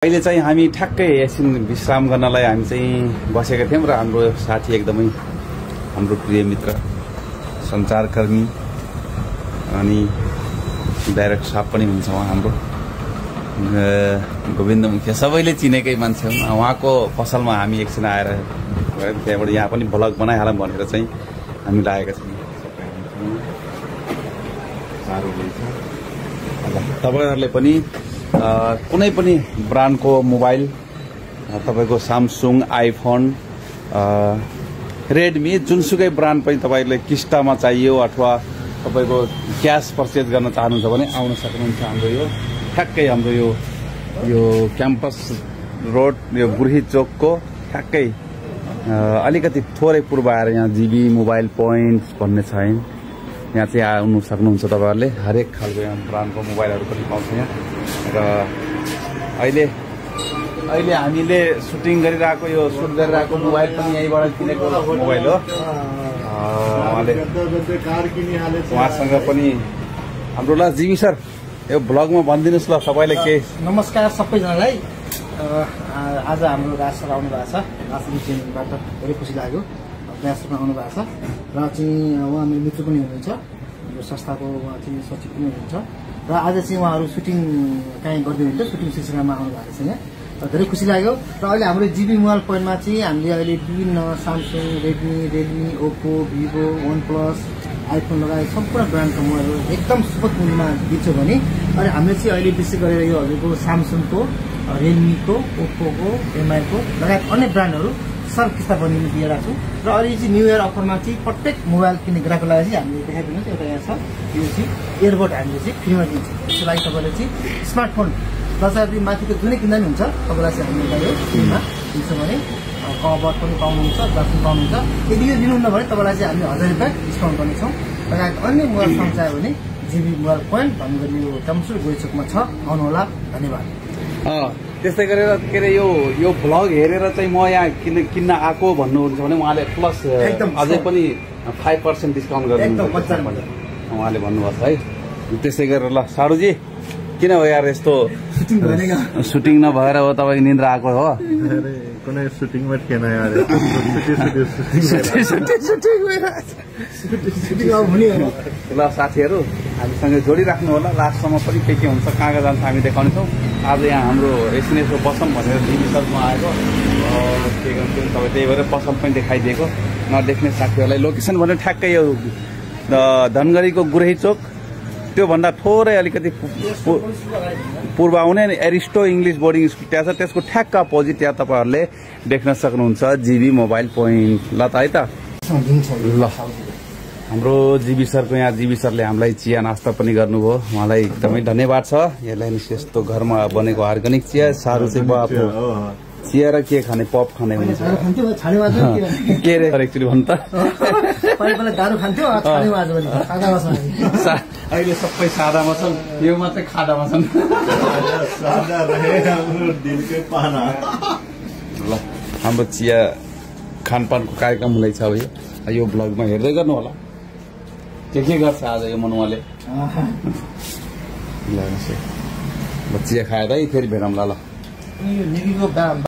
अहिले चाहिँ हामी ठ्याक्कै एकछिन विश्राम गर्नलाई हामी चाहिँ बसेका थियौं र हाम्रो साथी एकदमै हाम्रो प्रिय मित्र सञ्चारकर्मी अनि डाइरेक्ट साहब पनि हुन्छ उहाँ हाम्रो गोविन्द मुखिया सबैले चिनेकै मान्छे हुन्। उहाँको पसलमा हामी एकछिन आएर त्यहाँबाट यहाँ पनि भ्लग बनाइहालौँ भनेर चाहिँ हामी लागेका छौँ। तपाईहरुले पनि कुनै पनि ब्रान्डको मोबाइल तपाईको स्यामसुङ आइफोन रेडमी जुनसुकै ब्रान्ड पनि तपाईहरुले किस्तामा चाहियो अथवा तपाईको क्याश पर्चेज गर्न चाहनुहुन्छ भने आउन सक्नुहुन्छ। हाम्रो यो ठ्याक्कै हाम्रो यो क्याम्पस रोड यो गुरही चोकको ठ्याक्कै अलिकति थोरै पूर्व आएर यहाँ जीबी मोबाइल पोइन्ट भन्ने छ। यहाँ चाहिँ आउनु सक्नुहुन्छ। तपाईहरुले हरेक खालको यहाँ ब्रान्डको मोबाइलहरु पनि पाउँछ यहाँ। र अहिले हामीले सुटिङ गरिरहेको यो सुट गरिरहेको मोबाइल पनि यहीबाट किनेको मोबाइल हो। उहाँसँग पनि हाम्रो ल जीवी सर यो ब्लगमा भनिदिनुस् ल तपाईले के। नमस्कार सबैजनालाई। आज हाम्रो राज सर आउनु भएको छ। राजनीतिबाट धेरै खुसी लाग्यो। प्रयासमा आउनु भएको छ र चाहिँ उहाँ मेरो मित्र पनि हुनुहुन्छ। यो संस्थाको उहाँ चाहिँ सचिव पनि हुनुहुन्छ र आज चाहिँ उहाँहरू सुटिङ काहीँ गर्दै हुनुहुन्छ। सुटिङ सिलसिलामा आउनु भएको छ यहाँ र धेरै खुसी लाग्यो। र अहिले हाम्रो जीबी मोबाइल पोइन्टमा चाहिँ हामीले अहिले विभिन्न Samsung Redmi Oppo Vivo one plus iPhone लगायत सम्पूर्ण ब्रान्डको मोबाइलहरू एकदम सुपथ मूल्यमा दिन्छौँ भने अनि हामीले चाहिँ अहिले विशेष गरेर यो हजुरको स्यामसुङको रेडमीको ओप्पोको एमआईको लगायत अन्य ब्रान्डहरू सर किस्ता बनिनु दिइरहेको छु। र अहिले चाहिँ न्यू इयर अफरमा चाहिँ प्रत्येक मोबाइल किन्ने ग्राहकको लागि चाहिँ हामीले देखाइदिनुहोस्। एउटा यहाँ छ यो चाहिँ इयरबड हामीले चाहिँ फ्रीमा दिन्छौँ। त्यसको लागि तपाईँले चाहिँ स्मार्टफोन 10,000 माथिको जुनै किन्दा पनि हुन्छ। तपाईँलाई चाहिँ हामीले यो फ्रीमा दिन्छौँ भने कभर पनि पाउनुहुन्छ, ग्लास पनि पाउनुहुन्छ। यदि यो लिनुहुन्न भने तपाईँलाई चाहिँ हामीले 1000 रुपियाँ डिस्काउन्ट गर्नेछौँ। लगायत अन्य मोबाइल फोन चाहियो भने जीबी मोबाइल पोइन्ट भन्नु यो टम्सुर गोइचोकमा छ। आउनुहोला। धन्यवाद। त्यस्तै गरेर के अरे यो भ्लग हेरेर चाहिँ म यहाँ किन्न आएको भन्नुहुन्छ भने उहाँले प्लस अझै पनि 5% डिस्काउन्ट गर्नुहुन्छ उहाँले भन्नुभएको छ है। त्यस्तै गरेर ल सारुजी किन हो यार यस्तो सुटिङ नभएर हो तपाईँको निन्द्रा आएको हो? कुनै सुटिङमा थिएन यार। ल साथीहरू हामीसँग जोडिराख्नु होला। लास्टसम्म पनि के हुन्छ कहाँ कहाँ जान्छ हामी देखाउनेछौँ। आज यहाँ हाम्रो एसएनएसको पसल भनेर जीवी सरमा आएको के गर्छ तपाईँ त्यही भएर पसल पनि देखाइदिएको। नदेख्ने साथीहरूलाई लोकेसन भने ठ्याक्कै यो धनगढीको गुरही चोक त्योभन्दा थोरै अलिकति पूर्व आउने एरिस्टो इङ्ग्लिस बोर्डिङ स्कुल त्यहाँ छ। त्यसको ठ्याक्क अपोजिट त्यहाँ तपाईँहरूले देख्न सक्नुहुन्छ जीबी मोबाइल पोइन्ट। ल त है त ल हाम्रो जीवी सरको यहाँ जीवी सरले हामीलाई चिया नास्ता पनि गर्नुभयो। उहाँलाई एकदमै धन्यवाद छ। यसलाई यस्तो घरमा बनेको अर्ग्यानिक चिया। सारू चाहिँ बाबु चिया र के खाने पप खाने हुन्छ के अरे एक्चुअली भन्नु त अहिले सबै सादामा छन्। यो मात्रै खादामा छन्। ल हाम्रो चिया खानपानको कार्यक्रम हुँदैछ अब यो ब्लगमा हेर्दै गर्नु होला। के गर्छ आज यो मनुवाले। ल चिया खाएर फेरि भेटौँला। ल